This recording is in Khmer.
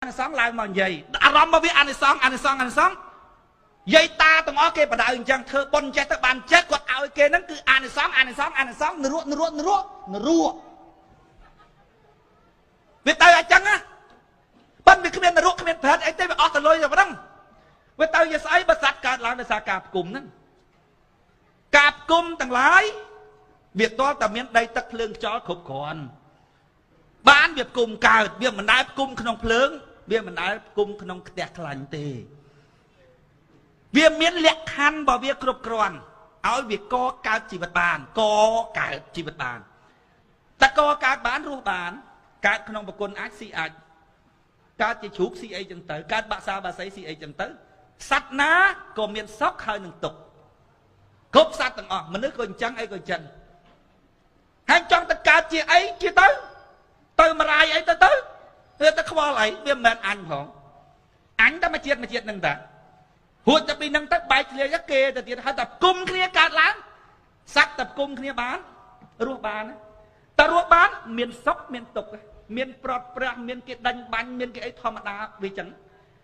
និសង្សឡើងមកនិយាយអារម្មណ៍របស់វា អានិសង្ស អានិសង្ស អានិសង្ស យាយតាទាំងអស់គេបដៅអញ្ចឹង ធ្វើបុណ្យចេះទៅបានចេះ គាត់ឲ្យគេហ្នឹងគឺអានិសង្ស អានិសង្ស អានិសង្ស នរក នរក នរក នរក វាទៅអញ្ចឹងណា។ ប៉ុន្តែវាគ្មាននរក គ្មានប្រេតអីទេ វាអស់ទៅលុយតែប៉ុណ្ណឹង វាទៅជាស្អី? បើសត្វកើតឡើងដោយសារការផ្គុំហ្នឹង ការផ្គុំទាំងឡាយវាតល់តែមានដី ទឹក ភ្លើង ខ្យល់គ្រប់គ្រាន់បានវាផ្គុំកើត។ វាមិនដែលផ្គុំក្នុងភ្លើង វាមិនដែលផ្គុំក្នុងខ្ទះខ្លាញ់ទេ វាមានលក្ខខណ្ឌរបស់វាគ្រប់គ្រាន់ឲ្យវាកកើតជីវិតបាន កកើតជីវិតបាន តែកកើតបាន រស់បាន កើតក្នុងប្រគុណអាចស៊ី អាចកើតជាជ្រូកស៊ីអីចឹងទៅ កើតបាក់សាបាសីស៊ីអីចឹងទៅ។ សត្វណាក៏មានសុខហើយនឹងទុក្ខ គ្រប់សត្វទាំងអស់ មនុស្សក៏អញ្ចឹង អីក៏អញ្ចឹងហើយ។ ចង់ទៅកើតជាអីជាទៅ ទៅមរាយអីទៅ ទៅវាទៅខ្វល់អី? វាមិនមែនអញផង អញតែមួយជាតិ មួយជាតិនឹងតា រួចតែពីនឹងទៅបែកធ្លាយគេទៅទៀតហើយ។ តែគុំគ្នាកើតឡើង សត្វតែគុំគ្នាបានរស់បាន តែរស់បានមានសុខមានទុក្ខ មានប្រត់ប្រាស់ មានគេដេញបាញ់ មានគេអី ធម្មតាវាចឹង។